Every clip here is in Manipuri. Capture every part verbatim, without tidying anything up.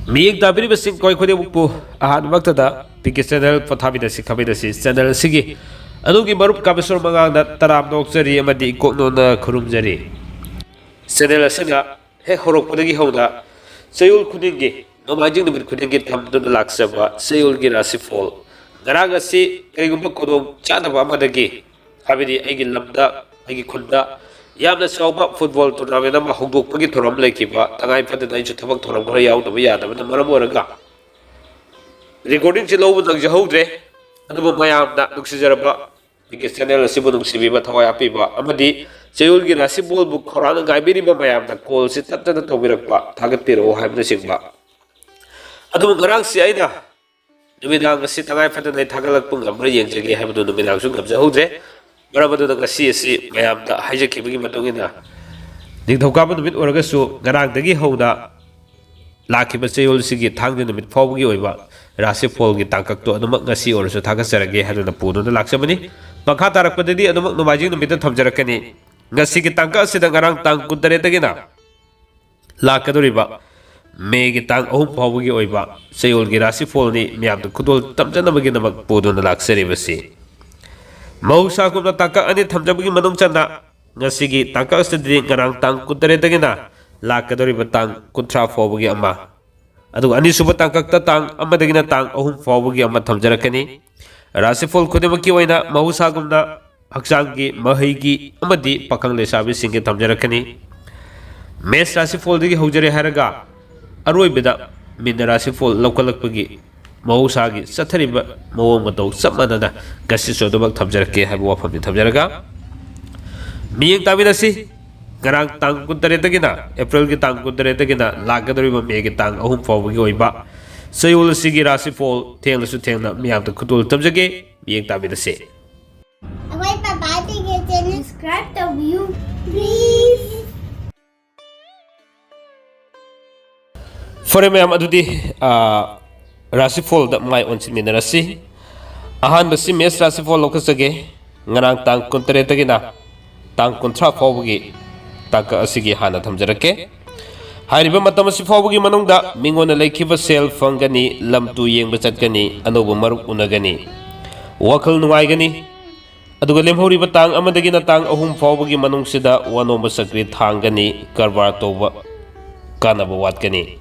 ꯃꯤꯠꯌꯦꯡ ꯇꯥꯕꯤꯔꯤꯕꯁꯤꯡ ꯀꯣꯏ ꯈꯨꯗꯤꯡꯃꯛꯄꯨ ꯑꯍꯥꯟꯕꯃꯛꯇꯗ ꯄꯤ ꯀꯦ ꯆꯦꯅꯦꯜ ꯄꯣꯊꯥꯃꯤꯟꯅꯁꯤ ꯈꯥꯃꯤꯟꯅꯁꯤ ꯆꯦꯅꯦꯜ ꯑꯁꯤꯒꯤ ꯑꯗꯣꯝꯒꯤ ꯃꯔꯨꯞ ꯀꯥꯃꯦꯁꯣꯔ ꯃꯉꯥꯡꯅ ꯇꯔꯥꯝꯅ ꯑꯣꯛꯆꯔꯤ ꯑꯃꯗꯤ ꯏꯀꯣꯛꯅꯣꯅ ꯈꯨꯔꯨꯝꯖꯔꯤ꯫ ꯆꯦꯅꯦꯜ ꯑꯁꯤꯅ ꯍꯦꯛ ꯍꯧꯔꯛꯄꯗꯒꯤ ꯍꯧꯅ ꯆꯌꯣꯜ ꯈꯨꯗꯤꯡꯒꯤ, ꯅꯣꯡꯃꯥꯏꯖꯤꯡ ꯅꯨꯃꯤꯠ ꯈꯨꯗꯤꯡꯒꯤ ꯊꯝꯗꯨꯅ ꯂꯥꯛꯆꯕ ꯆꯌꯣꯜꯒꯤ ꯔꯥꯁꯤꯐꯣꯜ꯫ ꯉꯔꯥꯡ ꯑꯁꯤ ꯀꯔꯤꯒꯨꯝꯕ ꯈꯨꯗꯣꯡ ꯆꯥꯗꯕ ꯑꯃꯗꯒꯤ, ꯍꯥꯏꯕꯗꯤ ꯑꯩꯒꯤ ꯂꯝꯗ, ꯑꯩꯒꯤ ꯈꯨꯟꯗ ꯌꯥꯝꯅ ꯆꯥꯎꯕ ꯐꯨꯠꯕꯣꯜ ꯇꯣꯔꯅꯥꯃꯦꯟ ꯑꯃ ꯍꯧꯗꯣꯛꯄꯒꯤ ꯊꯧꯔꯝ ꯂꯩꯈꯤꯕ, ꯇꯉꯥꯏ ꯐꯗꯅ ꯑꯩꯁꯨ ꯊꯕꯛ ꯊꯧꯔꯝ ꯈꯔ ꯌꯥꯎꯗꯕ ꯌꯥꯗꯕꯅ ꯃꯔꯝ ꯑꯣꯏꯔꯒ ꯔꯦꯀꯣꯔꯗꯤꯡꯁꯤ ꯂꯧꯕ ꯅꯪꯖꯍꯧꯗ꯭ꯔꯦ꯫ ꯑꯗꯨꯕꯨ ꯃꯌꯥꯝꯅ ꯅꯨꯡꯁꯤꯖꯔꯕ ꯄꯤ ꯀꯦ ꯆꯦꯅꯦꯜ ꯑꯁꯤꯕꯨ ꯅꯨꯡꯁꯤꯕꯤꯕ, ꯊꯋꯥꯏ ꯍꯥꯞꯄꯤꯕ ꯑꯃꯗꯤ ꯆꯌꯣꯜꯒꯤ ꯔꯥꯁꯤꯐꯣꯜꯕꯨ ꯈꯧꯔꯥꯡꯅ ꯉꯥꯏꯕꯤꯔꯤꯕ ꯃꯌꯥꯝꯅ ꯀꯣꯜꯁꯤ ꯇꯠꯇꯅ ꯇꯧꯕꯤꯔꯛꯄ, ꯊꯥꯒꯠꯄꯤꯔꯛꯑꯣ ꯍꯥꯏꯕꯅꯆꯤꯡꯕ꯫ ꯑꯗꯨꯕꯨ ꯉꯔꯥꯡꯁꯤ ꯑꯩꯅ ꯅꯨꯃꯤꯗꯥꯡ ꯑꯁꯤ ꯇꯉꯥꯏ ꯐꯗꯅ ꯑꯩ ꯊꯥꯒꯠꯂꯛꯄ ꯉꯝꯕ꯭ꯔꯥ ꯌꯦꯡꯖꯒꯦ ꯍꯥꯏꯕꯗꯨ ꯅꯨꯃꯤꯗꯥꯡꯁꯨ ꯉꯝꯖꯍꯧꯗ꯭ꯔꯦ꯫ ꯃꯔꯝ ꯑꯗꯨꯅ ꯉꯁꯤ ꯑꯁꯤ ꯃꯌꯥꯝꯗ ꯍꯥꯏꯖꯈꯤꯕꯒꯤ ꯃꯇꯨꯡ ꯏꯟꯅ, ꯅꯤꯡꯊꯧꯀꯥꯕ ꯅꯨꯃꯤꯠ ꯑꯣꯏꯔꯒꯁꯨ ꯉꯔꯥꯡꯗꯒꯤ ꯍꯧꯅ ꯂꯥꯛꯈꯤꯕ ꯆꯌꯣꯜꯁꯤꯒꯤ ꯊꯥꯡꯖ ꯅꯨꯃꯤꯠ ꯐꯥꯎꯕꯒꯤ ꯑꯣꯏꯕ ꯔꯥꯁꯤꯐꯣꯜꯒꯤ ꯇꯥꯡꯀꯛꯇꯣ ꯑꯗꯨꯃꯛ ꯉꯁꯤ ꯑꯣꯏꯔꯁꯨ ꯊꯥꯒꯠꯆꯔꯒꯦ ꯍꯥꯏꯗꯨꯅ ꯄꯨꯗꯨꯅ ꯂꯥꯛꯆꯕꯅꯤ꯫ ꯃꯈꯥ ꯇꯥꯔꯛꯄꯗꯗꯤ ꯑꯗꯨꯃꯛ ꯅꯣꯡꯃꯥꯏꯖꯤꯡ ꯅꯨꯃꯤꯠꯇ ꯊꯝꯖꯔꯛꯀꯅꯤ꯫ ꯉꯁꯤꯒꯤ ꯇꯥꯡꯀꯛ ꯑꯁꯤꯗ ꯉꯔꯥꯡ ꯇꯥꯡ ꯀꯨꯟꯇꯔꯦꯠꯇꯒꯤꯅ ꯂꯥꯛꯀꯗꯧꯔꯤꯕ ꯃꯦꯒꯤ ꯇꯥꯡ ꯑꯍꯨꯝ ꯐꯥꯎꯕꯒꯤ ꯑꯣꯏꯕ ꯆꯌꯣꯜꯒꯤ ꯔꯥꯁꯤꯐꯣꯜꯅꯤ ꯃꯌꯥꯝꯗ ꯈꯨꯗꯣꯜ ꯇꯝꯖꯅꯕꯒꯤꯗꯃꯛ ꯄꯨꯗꯨꯅ ꯂꯥꯛꯆꯔꯤꯕꯁꯤ꯫ ꯃꯍꯧꯁꯥꯒꯨꯝꯅ ꯇꯥꯡꯀꯛ ꯑꯅꯤ ꯊꯝꯖꯕꯒꯤ ꯃꯅꯨꯡ ꯆꯟꯅ ꯉꯁꯤꯒꯤ ꯇꯥꯡꯀꯛ ꯑꯁꯤꯗꯗꯤ ꯉꯔꯥꯡ ꯇꯥꯡ ꯀꯨꯟꯇꯔꯦꯠꯇꯒꯤꯅ ꯂꯥꯛꯀꯗꯧꯔꯤꯕ ꯇꯥꯡ ꯀꯨꯟꯊ꯭ꯔꯥ ꯐꯥꯎꯕꯒꯤ ꯑꯃ, ꯑꯗꯨꯒ ꯑꯅꯤꯁꯨꯕ ꯇꯥꯡꯀꯛꯇ ꯇꯥꯡ ꯑꯃꯗꯒꯤꯅ ꯇꯥꯡ ꯑꯍꯨꯝ ꯐꯥꯎꯕꯒꯤ ꯑꯃ ꯊꯝꯖꯔꯛꯀꯅꯤ꯫ ꯔꯥꯁꯤꯐꯣꯜ ꯈꯨꯗꯤꯡꯃꯛꯀꯤ ꯑꯣꯏꯅ ꯃꯍꯧꯁꯥꯒꯨꯝꯅ ꯍꯛꯆꯥꯡꯒꯤ, ꯃꯍꯩꯒꯤ ꯑꯃꯗꯤ ꯄꯥꯈꯪ ꯂꯩꯁꯥꯕꯤꯁꯤꯡꯒꯤ ꯊꯝꯖꯔꯛꯀꯅꯤ꯫ ꯃꯦꯁ ꯔꯥꯁꯤꯐꯣꯜꯗꯒꯤ ꯍꯧꯖꯔꯦ ꯍꯥꯏꯔꯒ ꯑꯔꯣꯏꯕꯗ ꯃꯤꯟꯅ ꯔꯥꯁꯤꯐꯣꯜ ꯂꯧꯈꯠꯂꯛꯄꯒꯤ ꯃꯍꯧꯁꯥꯒꯤ ꯆꯠꯊꯔꯤꯕ ꯃꯑꯣꯡ ꯃꯇꯧ ꯆꯞ ꯃꯥꯟꯅꯅ ꯉꯁꯤꯁꯨ ꯑꯗꯨꯃꯛ ꯊꯝꯖꯔꯛꯀꯦ ꯍꯥꯏꯕ ꯋꯥꯐꯝꯗꯤ ꯊꯝꯖꯔꯒ, ꯃꯤꯠꯌꯦꯡ ꯇꯥꯃꯤꯟꯅꯁꯤ꯫ ꯉꯔꯥꯡ ꯇꯥꯡ ꯀꯨꯟꯇꯔꯦꯠꯇꯒꯤꯅ, ꯑꯦꯄ꯭ꯔꯤꯜꯒꯤ ꯇꯥꯡ ꯀꯨꯟꯇꯔꯦꯠꯇꯒꯤꯅ ꯂꯥꯛꯀꯗꯧꯔꯤꯕ ꯃꯦꯒꯤ ꯇꯥꯡ ꯑꯍꯨꯝ ꯐꯥꯎꯕꯒꯤ ꯑꯣꯏꯕ ꯆꯌꯣꯜ ꯑꯁꯤꯒꯤ ꯔꯥꯁꯤꯐꯣꯜ ꯊꯦꯡꯂꯁꯨ ꯊꯦꯡꯅ ꯃꯤꯌꯥꯝꯗ ꯈꯨꯗꯣꯜ ꯇꯝꯖꯒꯦ꯫ ꯃꯤꯠꯌꯦꯡ ꯇꯥꯃꯤꯟꯅꯁꯤ꯫ ꯑꯩꯈꯣꯏ ꯄꯄꯥꯗꯒꯤ ꯆꯦꯅꯦꯜ ꯁꯕꯁꯀ꯭ꯔꯥꯏꯕ ꯇꯧꯕꯤꯌꯨ, ꯄ꯭ꯂꯤꯖ꯫ ꯐꯔꯦ ꯃꯌꯥꯝ, ꯑꯗꯨꯗꯤ, ꯑꯥ, ꯔꯥꯁꯤꯐꯣꯜꯗ ꯃꯥꯏ ꯑꯣꯟꯁꯤꯟꯃꯤꯟꯅꯔꯁꯤ꯫ ꯑꯍꯥꯟꯕꯁꯤ ꯃꯦꯁ ꯔꯥꯁꯤꯐꯣꯜ ꯂꯧꯈꯠꯆꯒꯦ꯫ ꯉꯔꯥꯡ ꯇꯥꯡ ꯀꯨꯟꯇꯔꯦꯠꯇꯒꯤꯅ ꯇꯥꯡ ꯀꯨꯟꯊ꯭ꯔꯥ ꯐꯥꯎꯕꯒꯤ ꯇꯥꯡꯀꯛ ꯑꯁꯤꯒꯤ ꯍꯥꯟꯅ ꯊꯝꯖꯔꯛꯀꯦ꯫ ꯍꯥꯏꯔꯤꯕ ꯃꯇꯝ ꯑꯁꯤ ꯐꯥꯎꯕꯒꯤ ꯃꯅꯨꯡꯗ ꯃꯤꯉꯣꯟꯗ ꯂꯩꯈꯤꯕ ꯁꯦꯜ ꯐꯪꯒꯅꯤ, ꯂꯝ ꯇꯨ ꯌꯦꯡꯕ ꯆꯠꯀꯅꯤ, ꯑꯅꯧꯕ ꯃꯔꯨꯞ ꯎꯅꯒꯅꯤ, ꯋꯥꯈꯜ ꯅꯨꯡꯉꯥꯏꯒꯅꯤ꯫ ꯑꯗꯨꯒ ꯂꯦꯝꯍꯧꯔꯤꯕ ꯇꯥꯡ ꯑꯃꯗꯒꯤꯅ ꯇꯥꯡ ꯑꯍꯨꯝ ꯐꯥꯎꯕꯒꯤ ꯃꯅꯨꯡꯁꯤꯗ ꯋꯥꯅꯣꯝꯕ ꯆꯀ꯭ꯔꯤ ꯊꯥꯡꯒꯅꯤ, ꯀꯔꯕꯥꯔ ꯇꯧꯕ ꯀꯥꯟꯅꯕ ꯋꯥꯠꯀꯅꯤ꯫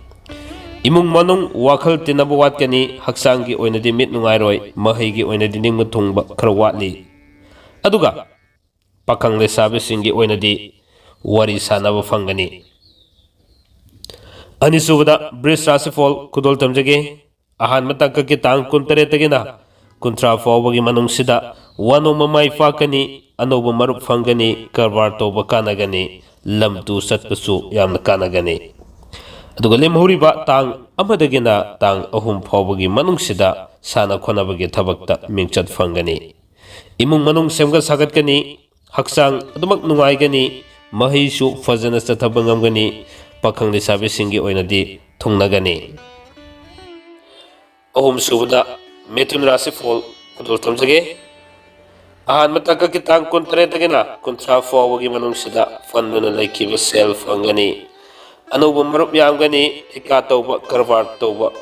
ꯏꯃꯨꯡ ꯃꯅꯨꯡ ꯋꯥꯈꯜ ꯇꯤꯟꯅꯕ ꯋꯥꯠꯀꯅꯤ, ꯍꯛꯆꯥꯡꯒꯤ ꯑꯣꯏꯅꯗꯤ ꯃꯤꯠ ꯅꯨꯡꯉꯥꯏꯔꯣꯏ, ꯃꯍꯩꯒꯤ ꯑꯣꯏꯅꯗꯤ ꯅꯤꯡꯕ ꯊꯨꯡꯕ ꯈꯔ ꯋꯥꯠꯂꯤ꯫ ꯑꯗꯨꯒ ꯄꯥꯈꯪ ꯂꯩꯁꯥꯕꯤꯁꯤꯡꯒꯤ ꯑꯣꯏꯅꯗꯤ ꯋꯥꯔꯤ ꯁꯥꯟꯅꯕ ꯐꯪꯒꯅꯤ꯫ ꯑꯅꯤꯁꯨꯕꯗ ꯕ꯭ꯔꯤꯖ ꯔꯥꯁꯤꯐꯣꯜ ꯈꯨꯗꯣꯜ ꯇꯝꯖꯒꯦ꯫ ꯑꯍꯥꯟꯕ ꯇꯥꯡꯀꯛꯀꯤ ꯇꯥꯡ ꯀꯨꯟꯇꯔꯦꯠꯇꯒꯤꯅ ꯀꯨꯟꯊ꯭ꯔꯥ ꯐꯥꯎꯕꯒꯤ ꯃꯅꯨꯡꯁꯤꯗ ꯋꯥꯅꯣꯝꯕ ꯃꯥꯏ ꯄꯥꯛꯀꯅꯤ, ꯑꯅꯧꯕ ꯃꯔꯨꯞ ꯐꯪꯒꯅꯤ, ꯀꯔꯕꯥꯔ ꯇꯧꯕ ꯀꯥꯟꯅꯒꯅꯤ, ꯂꯝ ꯇꯨ ꯆꯠꯄꯁꯨ ꯌꯥꯝꯅ ꯀꯥꯟꯅꯒꯅꯤ꯫ ꯑꯗꯨꯒ ꯂꯦꯝꯍꯧꯔꯤꯕ ꯇꯥꯡ ꯑꯃꯗꯒꯤꯅ ꯇꯥꯡ ꯑꯍꯨꯝ ꯐꯥꯎꯕꯒꯤ ꯃꯅꯨꯡꯁꯤꯗ ꯁꯥꯟꯅ ꯈꯣꯠꯅꯕꯒꯤ ꯊꯕꯛꯇ ꯃꯤꯡꯆꯠ ꯐꯪꯒꯅꯤ꯫ ꯏꯃꯨꯡ ꯃꯅꯨꯡ ꯁꯦꯝꯒꯠ ꯁꯥꯒꯠꯀꯅꯤ, ꯍꯛꯆꯥꯡ ꯑꯗꯨꯃꯛ ꯅꯨꯡꯉꯥꯏꯒꯅꯤ, ꯃꯍꯩꯁꯨ ꯐꯖꯅ ꯆꯠꯊꯕ ꯉꯝꯒꯅꯤ, ꯄꯥꯈꯪ ꯂꯩꯁꯥꯕꯤꯁꯤꯡꯒꯤ ꯑꯣꯏꯅꯗꯤ ꯊꯨꯡꯅꯒꯅꯤ꯫ ꯑꯍꯨꯝꯁꯨꯕꯗ ꯃꯤꯊꯨꯟ ꯔꯥꯁꯤꯐꯣꯜ ꯈꯨꯗꯣꯜ ꯇꯝꯖꯒꯦ꯫ ꯑꯍꯥꯟꯕ ꯇꯥꯡꯀꯛꯀꯤ ꯇꯥꯡ ꯀꯨꯟꯇꯔꯦꯠꯇꯒꯤꯅ ꯀꯨꯟꯊ꯭ꯔꯥ ꯐꯥꯎꯕꯒꯤ ꯃꯅꯨꯡꯁꯤꯗ ꯐꯟꯗꯨꯅ ꯂꯩꯈꯤꯕ ꯁꯦꯜ ꯐꯪꯒꯅꯤ꯫ ꯑꯅꯧꯕ ꯃꯔꯨꯞ ꯌꯥꯝꯒꯅꯤ, ꯊꯤꯀꯥ ꯇꯧꯕ, ꯀꯔꯕꯥꯔ ꯇꯧꯕ,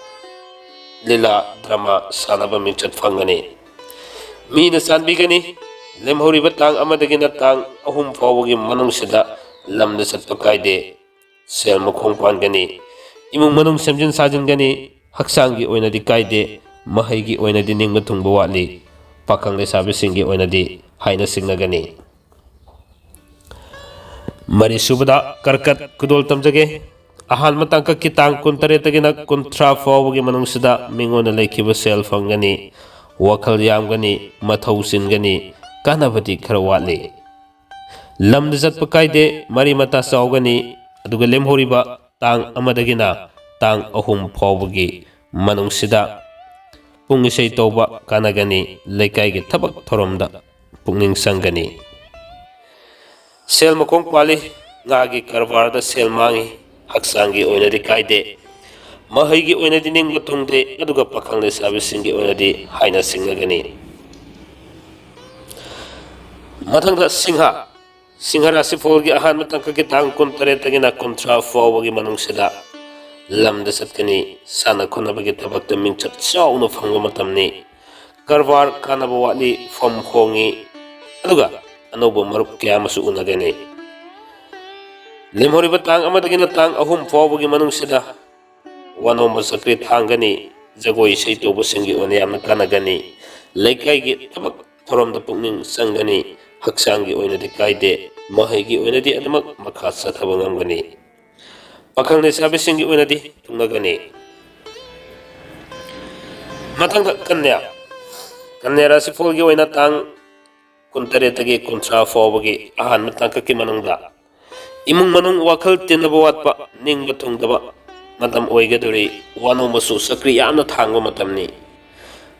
ꯂꯤꯂꯥ, ꯗ꯭ꯔꯃꯥ ꯁꯥꯟꯅꯕ ꯃꯤꯡꯆꯠ ꯐꯪꯒꯅꯤ꯫ ꯃꯤꯅ ꯆꯥꯟꯕꯤꯒꯅꯤ꯫ ꯂꯦꯝꯍꯧꯔꯤꯕ ꯇꯥꯡ ꯑꯃꯗꯒꯤꯅ ꯇꯥꯡ ꯑꯍꯨꯝ ꯐꯥꯎꯕꯒꯤ ꯃꯅꯨꯡꯁꯤꯗ ꯂꯝꯗ ꯆꯠꯄ ꯀꯥꯏꯗꯦ꯫ ꯁꯦꯜ ꯃꯈꯣꯡ ꯄꯥꯟꯒꯅꯤ꯫ ꯏꯃꯨꯡ ꯃꯅꯨꯡ ꯁꯦꯝꯖꯤꯟ ꯁꯥꯖꯤꯟꯒꯅꯤ꯫ ꯍꯛꯆꯥꯡꯒꯤ ꯑꯣꯏꯅꯗꯤ ꯀꯥꯏꯗꯦ꯫ ꯃꯍꯩꯒꯤ ꯑꯣꯏꯅꯗꯤ ꯅꯤꯡꯕ ꯊꯨꯡꯕ ꯋꯥꯠꯂꯤ꯫ ꯄꯥꯈꯪ ꯂꯩꯁꯥꯕꯤꯁꯤꯡꯒꯤ ꯑꯣꯏꯅꯗꯤ ꯍꯥꯏꯅ ꯁꯤꯡꯅꯒꯅꯤ꯫ ꯃꯔꯤꯁꯨꯕꯗ ꯀꯔꯀꯠ ꯈꯨꯗꯣꯜ ꯇꯝꯖꯒꯦ꯫ ꯑꯍꯥꯟꯕ ꯇꯥꯡꯀꯛꯀꯤ ꯇꯥꯡ ꯀꯨꯟꯇꯔꯦꯠꯇꯒꯤꯅ ꯀꯨꯟꯊ꯭ꯔꯥ ꯐꯥꯎꯕꯒꯤ ꯃꯅꯨꯡꯁꯤꯗ ꯃꯤꯉꯣꯟꯗ ꯂꯩꯈꯤꯕ ꯁꯦꯜ ꯐꯪꯒꯅꯤ, ꯋꯥꯈꯜ ꯌꯥꯝꯒꯅꯤ, ꯃꯊꯧ ꯆꯤꯟꯒꯅꯤ, ꯀꯥꯟꯅꯕꯗꯤ ꯈꯔ ꯋꯥꯠꯂꯤ꯫ ꯂꯝꯗ ꯆꯠꯄ ꯀꯥꯏꯗꯦ, ꯃꯔꯤ ꯃꯇꯥ ꯆꯥꯎꯒꯅꯤ꯫ ꯑꯗꯨꯒ ꯂꯦꯝꯍꯧꯔꯤꯕ ꯇꯥꯡ ꯑꯃꯗꯒꯤꯅ ꯇꯥꯡ ꯑꯍꯨꯝ ꯐꯥꯎꯕꯒꯤ ꯃꯅꯨꯡꯁꯤꯗ ꯄꯨꯡ ꯏꯁꯩ ꯇꯧꯕ ꯀꯥꯟꯅꯒꯅꯤ, ꯂꯩꯀꯥꯏꯒꯤ ꯊꯕꯛ ꯊꯧꯔꯝꯗ ꯄꯨꯛꯅꯤꯡ ꯆꯪꯒꯅꯤ꯫ ꯁꯦꯜ ꯃꯈꯣꯡ ꯄꯥꯜꯂꯤ, ꯉꯥꯒꯤ ꯀꯔꯕꯥꯔꯗ ꯁꯦꯜ ꯃꯥꯡꯉꯤ, ꯍꯛꯆꯥꯡꯒꯤ ꯑꯣꯏꯅꯗꯤ ꯀꯥꯏꯗꯦ, ꯃꯍꯩꯒꯤ ꯑꯣꯏꯅꯗꯤ ꯅꯤꯡꯕ ꯊꯨꯡꯗꯦ, ꯑꯗꯨꯒ ꯄꯥꯈꯪ ꯂꯩꯁꯥꯕꯤꯁꯤꯡꯒꯤ ꯑꯣꯏꯅꯗꯤ ꯍꯥꯏꯅ ꯁꯤꯡꯅꯒꯅꯤ꯫ ꯃꯊꯪꯗ ꯁꯤꯡꯍ, ꯁꯤꯡꯍ ꯔꯥꯁꯤꯐꯣꯜꯒꯤ ꯑꯍꯥꯟꯕ ꯇꯥꯡꯀꯛꯀꯤ ꯇꯥꯡ ꯀꯨꯟꯇꯔꯦꯠꯇꯒꯤꯅ ꯀꯨꯟꯊ꯭ꯔꯥ ꯐꯥꯎꯕꯒꯤ ꯃꯅꯨꯡꯁꯤꯗ ꯂꯝꯗ ꯆꯠꯀꯅꯤ꯫ ꯁꯥꯟꯅ ꯈꯣꯠꯅꯕꯒꯤ ꯊꯕꯛꯇ ꯃꯤꯡꯆꯠ ꯆꯥꯎꯅ ꯐꯪꯕ ꯃꯇꯝꯅꯤ꯫ ꯀꯔꯕꯥꯔ ꯀꯥꯟꯅꯕ ꯋꯥꯠꯂꯤ, ꯐꯝ ꯍꯣꯡꯉꯤ, ꯑꯗꯨꯒ ꯑꯅꯧꯕ ꯃꯔꯨꯞ ꯀꯌꯥ ꯑꯃꯁꯨ ꯎꯅꯒꯅꯤ꯫ ꯂꯦꯝꯍꯧꯔꯤꯕ ꯇꯥꯡ ꯑꯃꯗꯒꯤꯅ ꯇꯥꯡ ꯑꯍꯨꯝ ꯐꯥꯎꯕꯒꯤ ꯃꯅꯨꯡꯁꯤꯗ ꯋꯥꯅꯣꯝꯕ ꯆꯀ꯭ꯔꯤ ꯊꯥꯡꯒꯅꯤ꯫ ꯖꯒꯣꯏ ꯏꯁꯩ ꯇꯧꯕꯁꯤꯡꯒꯤ ꯑꯣꯏꯅ ꯌꯥꯝꯅ ꯀꯥꯟꯅꯒꯅꯤ꯫ ꯂꯩꯀꯥꯏꯒꯤ ꯊꯕꯛ ꯊꯧꯔꯝꯗ ꯄꯨꯛꯅꯤꯡ ꯆꯪꯒꯅꯤ꯫ ꯍꯛꯆꯥꯡꯒꯤ ꯑꯣꯏꯅꯗꯤ ꯀꯥꯏꯗꯦ꯫ ꯃꯍꯩꯒꯤ ꯑꯣꯏꯅꯗꯤ ꯑꯗꯨꯃꯛ ꯃꯈꯥ ꯆꯠꯊꯕ ꯉꯝꯒꯅꯤ꯫ ꯄꯥꯈꯪ ꯂꯩꯁꯥꯕꯤꯁꯤꯡꯒꯤ ꯑꯣꯏꯅꯗꯤ ꯊꯨꯡꯅꯒꯅꯤ꯫ ꯃꯊꯪꯗ ꯀꯟꯌꯥ꯫ ꯀꯟꯌꯥ ꯔꯥꯁꯤꯐꯣꯜꯒꯤ ꯑꯣꯏꯅ ꯇꯥꯡ ꯀꯨꯟꯇꯔꯦꯠꯇꯒꯤ ꯀꯨꯟꯊ꯭ꯔꯥ ꯐꯥꯎꯕꯒꯤ ꯑꯍꯥꯟꯕ ꯇꯥꯡꯀꯛꯀꯤ ꯃꯅꯨꯡꯗ ꯏꯃꯨꯡ ꯃꯅꯨꯡ ꯋꯥꯈꯜ ꯇꯤꯟꯅꯕ ꯋꯥꯠꯄ, ꯅꯤꯡꯕ ꯊꯨꯡꯗꯕ ꯃꯇꯝ ꯑꯣꯏꯒꯗꯧꯔꯤ꯫ ꯋꯥꯅꯣꯝꯕꯁꯨ ꯆꯀ꯭ꯔꯤ ꯌꯥꯝꯅ ꯊꯥꯡꯕ ꯃꯇꯝꯅꯤ꯫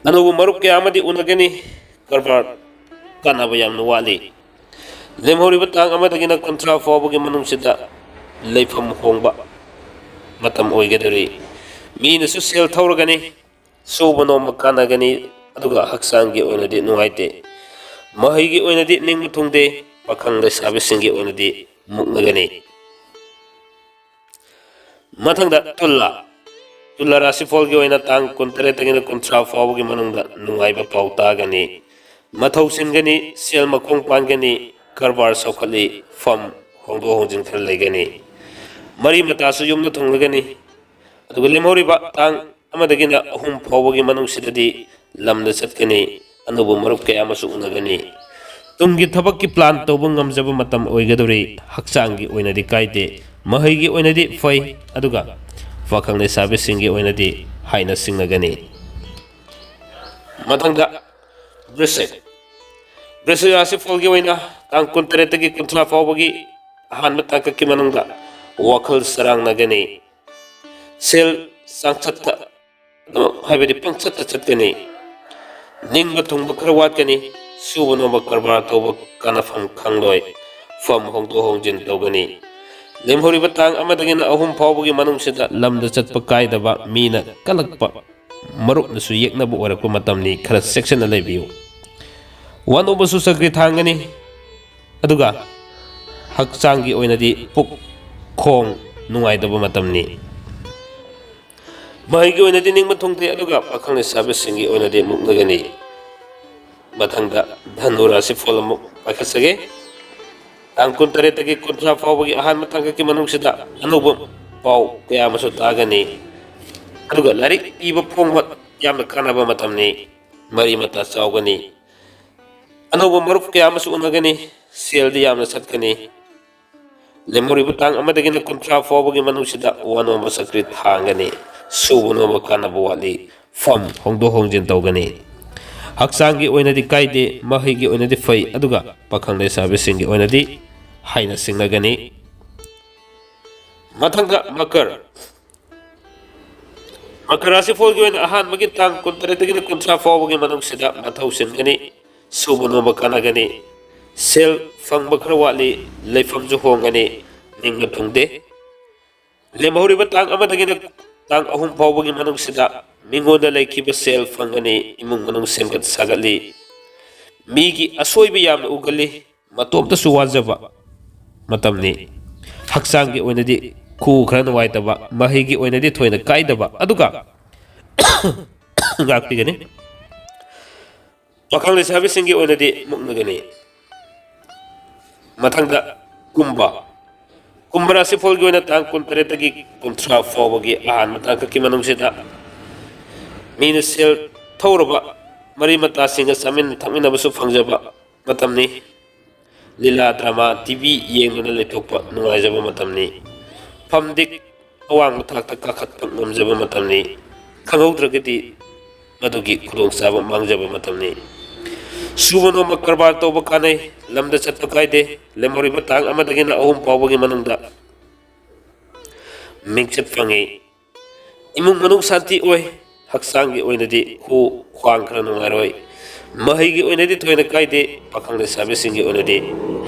ꯑꯅꯧꯕ ꯃꯔꯨꯞ ꯀꯌꯥ ꯑꯃꯗꯤ ꯎꯅꯒꯅꯤ꯫ ꯀꯔꯕꯥꯔ ꯀꯥꯟꯅꯕ ꯌꯥꯝꯅ ꯋꯥꯠꯂꯤ꯫ ꯂꯦꯝꯍꯧꯔꯤꯕ ꯇꯥꯡ ꯑꯃꯗꯒꯤꯅ ꯀꯨꯟꯊ꯭ꯔꯥ ꯐꯥꯎꯕꯒꯤ ꯃꯅꯨꯡꯁꯤꯗ ꯂꯩꯐꯝ ꯍꯣꯡꯕ ꯃꯇꯝ ꯑꯣꯏꯒꯗꯧꯔꯤ꯫ ꯃꯤꯅꯁꯨ ꯁꯦꯜ ꯊꯧꯔꯒꯅꯤ꯫ ꯁꯨꯕ ꯅꯣꯝꯕ ꯀꯥꯟꯅꯒꯅꯤ꯫ ꯑꯗꯨꯒ ꯍꯛꯆꯥꯡꯒꯤ ꯑꯣꯏꯅꯗꯤ ꯅꯨꯡꯉꯥꯏꯇꯦ꯫ ꯃꯍꯩꯒꯤ ꯑꯣꯏꯅꯗꯤ ꯅꯤꯡꯕ ꯊꯨꯡꯗꯦ꯫ ꯄꯥꯈꯪ ꯂꯩꯁꯥꯕꯤꯁꯤꯡꯒꯤ ꯑꯣꯏꯅꯗꯤ ꯃꯨꯛꯅꯒꯅꯤ꯫ ꯃꯊꯪꯗ ꯇꯨꯂꯥ꯫ ꯇꯨꯂꯥ ꯔꯥꯁꯤꯐꯣꯜꯒꯤ ꯑꯣꯏꯅ ꯇꯥꯡ ꯀꯨꯟꯇꯔꯦꯠꯇꯒꯤꯅ ꯀꯨꯟꯊ꯭ꯔꯥ ꯐꯥꯎꯕꯒꯤ ꯃꯅꯨꯡꯗ ꯅꯨꯡꯉꯥꯏꯕ ꯄꯥꯎ ꯇꯥꯒꯅꯤ꯫ ꯃꯊꯧ ꯆꯤꯟꯒꯅꯤ, ꯁꯦꯜ ꯃꯈꯣꯡ ꯄꯥꯟꯒꯅꯤ, ꯀꯔꯕꯥꯔ ꯆꯥꯎꯈꯠꯂꯤ, ꯐꯝ ꯍꯣꯡꯗꯣꯛ ꯍꯣꯡꯖꯤꯟ ꯈꯔ ꯂꯩꯒꯅꯤ꯫ ꯃꯔꯤ ꯃꯇꯥꯁꯨ ꯌꯨꯝꯗ ꯊꯨꯡꯂꯒꯅꯤ꯫ ꯑꯗꯨꯒ ꯂꯦꯝꯍꯧꯔꯤꯕ ꯇꯥꯡ ꯑꯃꯗꯒꯤꯅ ꯑꯍꯨꯝ ꯐꯥꯎꯕꯒꯤ ꯃꯅꯨꯡꯁꯤꯗꯗꯤ ꯂꯝꯗ ꯆꯠꯀꯅꯤ, ꯑꯅꯧꯕ ꯃꯔꯨꯞ ꯀꯌꯥ ꯑꯃꯁꯨ ꯎꯅꯒꯅꯤ꯫ ꯇꯨꯡꯒꯤ ꯊꯕꯛꯀꯤ ꯄ꯭ꯂꯥꯟ ꯇꯧꯕ ꯉꯝꯖꯕ ꯃꯇꯝ ꯑꯣꯏꯒꯗꯧꯔꯤ꯫ ꯍꯛꯆꯥꯡꯒꯤ ꯑꯣꯏꯅꯗꯤ ꯀꯥꯏꯗꯦ, ꯃꯍꯩꯒꯤ ꯑꯣꯏꯅꯗꯤ ꯐꯩ, ꯑꯗꯨꯒ ꯄꯥꯈꯪ ꯂꯩꯁꯥꯕꯤꯁꯤꯡꯒꯤ ꯑꯣꯏꯅꯗꯤ ꯍꯥꯏꯅ ꯁꯤꯡꯅꯒꯅꯤ꯫ ꯃꯊꯪꯗ ꯕ꯭ꯔꯤꯁꯤꯛ꯫ ꯕ꯭ꯔꯤꯁꯤꯛ ꯔꯥꯁꯤꯐꯣꯜꯒꯤ ꯑꯣꯏꯅ ꯇꯥꯡ ꯀꯨꯟꯇꯔꯦꯠꯇꯒꯤ ꯀꯨꯟꯊ꯭ꯔꯥ ꯐꯥꯎꯕꯒꯤ ꯑꯍꯥꯟꯕ ꯇꯥꯡꯀꯛꯀꯤ ꯃꯅꯨꯡꯗ ꯋꯥꯈꯜ ꯆꯔꯥꯡꯅꯒꯅꯤ꯫ ꯁꯦꯜ ꯆꯥꯡꯆꯠꯇ, ꯍꯥꯏꯕꯗꯤ ꯄꯪꯆꯠꯇ ꯆꯠꯀꯅꯤ꯫ ꯅꯤꯡꯕ ꯊꯨꯡꯕ ꯈꯔ ꯋꯥꯠꯀꯅꯤ꯫ ꯁꯨꯕ ꯅꯣꯝꯕ ꯀꯔꯕꯥꯔ ꯇꯧꯕ ꯀꯥꯟꯅꯐꯝ ꯈꯪꯂꯣꯏ꯫ ꯐꯝ ꯍꯣꯡꯗꯣꯛ ꯍꯣꯡꯖꯤꯟ ꯇꯧꯒꯅꯤ꯫ ꯂꯦꯝꯍꯧꯔꯤꯕ ꯇꯥꯡ ꯑꯃꯗꯒꯤꯅ ꯑꯍꯨꯝ ꯐꯥꯎꯕꯒꯤ ꯃꯅꯨꯡꯁꯤꯗ ꯂꯝꯗ ꯆꯠꯄ ꯀꯥꯏꯗꯕ, ꯃꯤꯅ ꯀꯜꯂꯛꯄ, ꯃꯔꯨꯞꯅꯁꯨ ꯌꯦꯛꯅꯕ ꯑꯣꯏꯔꯛꯄ ꯃꯇꯝꯅꯤ꯫ ꯈꯔ ꯆꯦꯛꯁꯤꯟꯅ ꯂꯩꯕꯤꯌꯨ꯫ ꯋꯥꯅꯣꯝꯕꯁꯨ ꯆꯀ꯭ꯔꯤ ꯊꯥꯡꯒꯅꯤ꯫ ꯑꯗꯨꯒ ꯍꯛꯆꯥꯡꯒꯤ ꯑꯣꯏꯅꯗꯤ ꯄꯨꯛ ꯈꯣꯡ ꯅꯨꯡꯉꯥꯏꯇꯕ ꯃꯇꯝꯅꯤ꯫ ꯃꯍꯩꯒꯤ ꯑꯣꯏꯅꯗꯤ ꯅꯤꯡꯕ ꯊꯨꯡꯗꯦ, ꯑꯗꯨꯒ ꯄꯥꯈꯪ ꯂꯩꯁꯥꯕꯤꯁꯤꯡꯒꯤ ꯑꯣꯏꯅꯗꯤ ꯃꯨꯛꯅꯒꯅꯤ꯫ ꯃꯊꯪꯗ ꯙꯅꯨ ꯔꯥꯁꯤꯐꯣꯜ ꯑꯃꯨꯛ ꯄꯥꯏꯈꯠꯆꯒꯦ꯫ ꯇꯥꯡ ꯀꯨꯟꯇꯔꯦꯠꯇꯒꯤ ꯀꯨꯟꯊ꯭ꯔꯥ ꯐꯥꯎꯕꯒꯤ ꯑꯍꯥꯟꯕ ꯇꯥꯡꯀꯛꯀꯤ ꯃꯅꯨꯡꯁꯤꯗ ꯑꯅꯧꯕ ꯄꯥꯎ ꯀꯌꯥ ꯑꯃꯁꯨ ꯇꯥꯒꯅꯤ꯫ ꯑꯗꯨꯒ ꯂꯥꯏꯔꯤꯛ ꯏꯕ ꯐꯣꯡꯕ ꯌꯥꯝꯅ ꯀꯥꯟꯅꯕ ꯃꯇꯝꯅꯤ꯫ ꯃꯔꯤ ꯃꯇꯥ ꯆꯥꯎꯒꯅꯤ꯫ ꯑꯅꯧꯕ ꯃꯔꯨꯞ ꯀꯌꯥ ꯑꯃꯁꯨ ꯎꯅꯒꯅꯤ꯫ ꯁꯦꯜꯗꯤ ꯌꯥꯝꯅ ꯆꯠꯀꯅꯤ꯫ ꯂꯦꯝꯍꯧꯔꯤꯕ ꯇꯥꯡ ꯑꯃꯗꯒꯤꯅ ꯀꯨꯟꯊ꯭ꯔꯥ ꯐꯥꯎꯕꯒꯤ ꯃꯅꯨꯡꯁꯤꯗ ꯋꯥ ꯅꯣꯝꯕ ꯁꯀ꯭ꯔꯤꯠ ꯍꯥꯡꯒꯅꯤ꯫ ꯁꯨꯕ ꯅꯣꯝꯕ ꯀꯥꯟꯅꯕ ꯋꯥꯠꯂꯤ꯫ ꯐꯝ ꯍꯣꯡꯗꯣꯛ ꯍꯣꯡꯖꯤꯟ ꯇꯧꯒꯅꯤ꯫ ꯍꯛꯆꯥꯡꯒꯤ ꯑꯣꯏꯅꯗꯤ ꯀꯥꯏꯗꯦ, ꯃꯍꯩꯒꯤ ꯑꯣꯏꯅꯗꯤ ꯐꯩ, ꯑꯗꯨꯒ ꯄꯥꯈꯪ ꯂꯩꯁꯥꯕꯤꯁꯤꯡꯒꯤ ꯑꯣꯏꯅꯗꯤ ꯍꯥꯏꯅ ꯁꯤꯡꯅꯒꯅꯤ꯫ ꯃꯊꯪꯗ ꯃꯀꯔ꯫ ꯃꯀꯔ ꯔꯥꯁꯤꯐꯣꯜꯒꯤ ꯑꯣꯏꯅ ꯑꯍꯥꯟꯕꯒꯤ ꯇꯥꯡ ꯀꯨꯟꯇꯔꯦꯠꯇꯒꯤꯅ ꯀꯨꯟꯊ꯭ꯔꯥ ꯐꯥꯎꯕꯒꯤ ꯃꯅꯨꯡꯁꯤꯗ ꯃꯊꯧ ꯆꯤꯟꯒꯅꯤ꯫ ꯁꯨꯕ ꯅꯣꯝꯕ ꯀꯥꯟꯅꯒꯅꯤ꯫ ꯁꯦꯜ ꯐꯪꯕ ꯈꯔ ꯋꯥꯠꯂꯤ꯫ ꯂꯩꯐꯝꯁꯨ ꯍꯣꯡꯒꯅꯤ꯫ ꯅꯤꯡꯕ ꯊꯨꯡꯗꯦ꯫ ꯂꯦꯝꯍꯧꯔꯤꯕ ꯇꯥꯡ ꯑꯃꯗꯒꯤꯅ ꯇꯥꯡ ꯑꯍꯨꯝ ꯐꯥꯎꯕꯒꯤ ꯃꯅꯨꯡꯁꯤꯗ ꯃꯤꯉꯣꯟꯗ ꯂꯩꯈꯤꯕ ꯁꯦꯜ ꯐꯪꯒꯅꯤ꯫ ꯏꯃꯨꯡ ꯃꯅꯨꯡ ꯁꯦꯝꯒꯠ ꯁꯥꯒꯠꯂꯤ꯫ ꯃꯤꯒꯤ ꯑꯁꯣꯏꯕ ꯌꯥꯝꯅ ꯎꯒꯜꯂꯤ꯫ ꯃꯇꯣꯝꯇꯁꯨ ꯋꯥꯖꯕ ꯃꯇꯝꯅꯤ꯫ ꯍꯛꯆꯥꯡꯒꯤ ꯑꯣꯏꯅꯗꯤ ꯈꯨ ꯈꯔ ꯅꯨꯡꯉꯥꯏꯇꯕ, ꯃꯍꯩꯒꯤ ꯑꯣꯏꯅꯗꯤ ꯊꯣꯏꯅ ꯀꯥꯏꯗꯕ, ꯑꯗꯨꯒ ꯉꯥꯛꯄꯤꯒꯅꯤ꯫ ꯄꯥꯈꯪ ꯂꯩꯁꯥꯕꯤꯁꯤꯡꯒꯤ ꯑꯣꯏꯅꯗꯤ ꯃꯨꯛꯅꯒꯅꯤ꯫ ꯃꯊꯪꯗ ꯀꯨꯝꯕ꯫ ꯀꯨꯝꯕ ꯔꯥꯁꯤꯐꯣꯜꯒꯤ ꯑꯣꯏꯅ ꯇꯥꯡ ꯀꯨꯟꯇꯔꯦꯠꯇꯒꯤ ꯀꯨꯟꯊ꯭ꯔꯥ ꯐꯥꯎꯕꯒꯤ ꯑꯍꯥꯟꯕ ꯇꯥꯡꯀꯛꯀꯤ ꯃꯅꯨꯡꯁꯤꯗ ꯃꯤꯅ ꯁꯦꯜ ꯊꯧꯔꯕ ꯃꯔꯤ ꯃꯇꯥꯁꯤꯡꯒ ꯆꯥꯃꯤꯟ ꯊꯛꯃꯤꯟꯅꯕꯁꯨ ꯐꯪꯖꯕ ꯃꯇꯝꯅꯤ꯫ ꯂꯤꯂꯥ, ꯗ꯭ꯔꯃꯥ, ꯇꯤ ꯚꯤ ꯌꯦꯡꯗꯨꯅ ꯂꯩꯊꯣꯛꯄ ꯅꯨꯡꯉꯥꯏꯖꯕ ꯃꯇꯝꯅꯤ꯫ ꯐꯝꯗꯤꯛ ꯑꯋꯥꯡꯕ ꯊꯥꯛꯇ ꯀꯥꯈꯠꯄ ꯉꯝꯖꯕ ꯃꯇꯝꯅꯤ꯫ ꯈꯪꯍꯧꯗ꯭ꯔꯒꯗꯤ ꯃꯗꯨꯒꯤ ꯈꯨꯗꯣꯡꯆꯥꯕ ꯃꯥꯡꯖꯕ ꯃꯇꯝꯅꯤ꯫ ꯁꯨꯕ ꯅꯣꯝꯕ ꯀꯔꯕꯥꯔ ꯇꯧꯕ ꯀꯥꯟꯅꯩ꯫ ꯂꯝꯗ ꯆꯠꯄ ꯀꯥꯏꯗꯦ꯫ ꯂꯦꯝꯍꯧꯔꯤꯕ ꯇꯥꯡ ꯑꯃꯗꯒꯤꯅ ꯑꯍꯨꯝ ꯐꯥꯎꯕꯒꯤ ꯃꯅꯨꯡꯗ ꯃꯤꯡꯆꯠ ꯐꯪꯉꯤ꯫ ꯏꯃꯨꯡ ꯃꯅꯨꯡ ꯁꯥꯟꯇꯤ ꯑꯣꯏ꯫ ꯍꯛꯆꯥꯡꯒꯤ ꯑꯣꯏꯅꯗꯤ ꯈꯨ ꯈ꯭ꯋꯥꯡ ꯈꯔ ꯅꯨꯡꯉꯥꯏꯔꯣꯏ꯫ ꯃꯍꯩꯒꯤ ꯑꯣꯏꯅꯗꯤ ꯊꯣꯏꯅ ꯀꯥꯏꯗꯦ꯫ ꯄꯥꯈꯪ ꯂꯩꯁꯥꯕꯤꯁꯤꯡꯒꯤ ꯑꯣꯏꯅꯗꯤ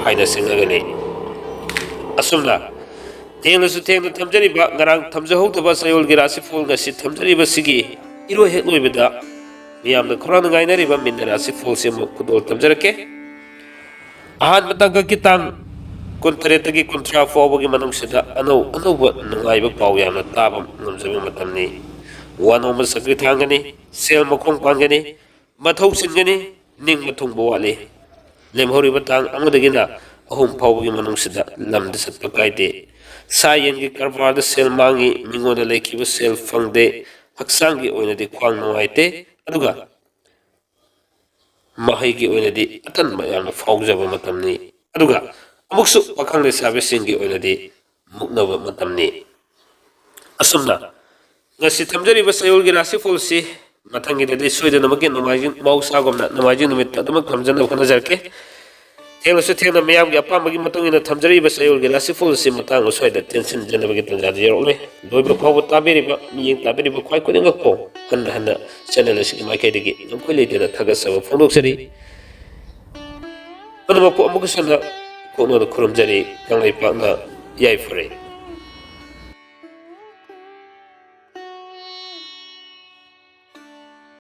ꯍꯥꯏꯅ ꯁꯤꯡꯅꯒꯅꯤ꯫ ꯑꯁꯨꯝꯅ ꯊꯦꯡꯂꯁꯨ ꯊꯦꯡꯅ ꯊꯝꯖꯔꯤꯕ, ꯉꯔꯥꯡ ꯊꯝꯖꯍꯧꯗꯕ ꯆꯌꯣꯜꯒꯤ ꯔꯥꯁꯤꯐꯣꯜ ꯉꯁꯤ ꯊꯝꯖꯔꯤꯕꯁꯤꯒꯤ ꯏꯔꯣꯏ ꯍꯦꯛ ꯂꯣꯏꯕꯗ ꯃꯤꯌꯥꯝꯅ ꯈꯧꯔꯥꯡꯅ ꯉꯥꯏꯅꯔꯤꯕ ꯃꯤꯟꯅ ꯔꯥꯁꯤꯐꯣꯜꯁꯤ ꯑꯃꯨꯛ ꯈꯨꯗꯣꯜ ꯇꯝꯖꯔꯛꯀꯦ꯫ ꯑꯍꯥꯟꯕ ꯇꯥꯡꯀꯛꯀꯤ ꯇꯥꯡ ꯀꯨꯟꯇꯔꯦꯠꯇꯒꯤ ꯀꯨꯟꯊ꯭ꯔꯥ ꯐꯥꯎꯕꯒꯤ ꯃꯅꯨꯡꯁꯤꯗ ꯑꯅꯧ ꯑꯅꯧꯕ ꯅꯨꯡꯉꯥꯏꯕ ꯄꯥꯎ ꯌꯥꯝꯅ ꯇꯥꯕ ꯉꯝꯖꯕ ꯃꯇꯝꯅꯤ꯫ ꯋꯥꯅꯣꯝꯕ ꯁꯛꯇꯤ ꯊꯥꯡꯒꯅꯤ, ꯁꯦꯜ ꯃꯈꯣꯡ ꯄꯥꯟꯒꯅꯤ, ꯃꯊꯧ ꯆꯤꯟꯒꯅꯤ, ꯅꯤꯡꯕ ꯊꯨꯡꯕ ꯋꯥꯠꯂꯤ꯫ ꯂꯦꯝꯍꯧꯔꯤꯕ ꯇꯥꯡ ꯑꯃꯗꯒꯤꯅ ꯑꯍꯨꯝ ꯐꯥꯎꯕꯒꯤ ꯃꯅꯨꯡꯁꯤꯗ ꯂꯝꯗ ꯆꯠꯄ ꯀꯥꯏꯗꯦ꯫ ꯁꯥ ꯌꯦꯟꯒꯤ ꯀꯔꯕꯥꯔꯗ ꯁꯦꯜ ꯃꯥꯡꯉꯤ, ꯃꯤꯉꯣꯟꯗ ꯂꯩꯈꯤꯕ ꯁꯦꯜ ꯐꯪꯗꯦ꯫ ꯍꯛꯆꯥꯡꯒꯤ ꯑꯣꯏꯅꯗꯤ ꯈ꯭ꯋꯥꯡ ꯅꯨꯡꯉꯥꯏꯇꯦ, ꯑꯗꯨꯒ ꯃꯍꯩꯒꯤ ꯑꯣꯏꯅꯗꯤ ꯑꯇꯟꯕ ꯌꯥꯝꯅ ꯐꯥꯎꯖꯕ ꯃꯇꯝꯅꯤ꯫ ꯑꯗꯨꯒ ꯑꯃꯨꯛꯁꯨ ꯄꯥꯈꯪ ꯂꯩꯁꯥꯕꯤꯁꯤꯡꯒꯤ ꯑꯣꯏꯅꯗꯤ ꯃꯨꯛꯅꯕ ꯃꯇꯝꯅꯤ꯫ ꯑꯁꯨꯝꯅ ꯉꯁꯤ ꯊꯝꯖꯔꯤꯕ ꯆꯌꯣꯜꯒꯤ ꯔꯥꯁꯤꯐꯣꯜꯁꯤ ꯃꯊꯪꯒꯤꯗꯗꯤ ꯁꯣꯏꯗꯅꯃꯛꯀꯤ ꯅꯣꯡꯃꯥꯏꯖꯤꯡ ꯃꯍꯧꯁꯥꯒꯨꯝꯅ ꯅꯣꯡꯃꯥꯏꯖꯤꯡ ꯅꯨꯃꯤꯠꯇ ꯑꯗꯨꯃꯛ ꯊꯝꯖꯅꯕ ꯍꯣꯠꯅꯖꯔꯛꯀꯦ꯫ ꯊꯦꯡꯂꯁꯨ ꯊꯦꯡꯅ ꯃꯤꯌꯥꯝꯒꯤ ꯑꯄꯥꯝꯕꯒꯤ ꯃꯇꯨꯡ ꯏꯟꯅ ꯊꯝꯖꯔꯤꯕ ꯆꯌꯣꯜꯒꯤ ꯔꯥꯁꯤꯐꯣꯜ ꯑꯁꯤ ꯃꯇꯥꯡ ꯑꯁ꯭ꯋꯥꯏꯗ ꯇꯦꯟꯁꯤꯟꯖꯅꯕꯒꯤ ꯇꯥꯟꯖꯥꯗꯨ ꯌꯧꯔꯛꯂꯦ꯫ ꯂꯣꯏꯕ ꯐꯥꯎꯕ ꯇꯥꯕꯤꯔꯤꯕ, ꯃꯤꯠꯌꯦꯡ ꯇꯥꯕꯤꯔꯤꯕ ꯈ꯭ꯋꯥꯏ ꯈꯨꯗꯤꯡꯃꯛꯄꯨ ꯍꯟꯅ ꯍꯟꯅ ꯆꯦꯅꯦꯜ ꯑꯁꯤꯒꯤ ꯃꯥꯏꯀꯩꯗꯒꯤ ꯉꯝꯈꯩ ꯂꯩꯇꯅ ꯊꯥꯒꯠꯆꯕ ꯐꯣꯡꯗꯣꯛꯆꯔꯤ꯫ ꯄꯨꯝꯅꯃꯛꯄꯨ ꯑꯃꯨꯛ ꯍꯟꯅ ꯄꯨꯛꯅꯤꯡꯗ ꯈꯨꯔꯨꯝꯖꯔꯤ꯫ ꯀꯪꯂꯩꯄꯥꯛꯅ ꯌꯥꯏꯐꯔꯦ꯫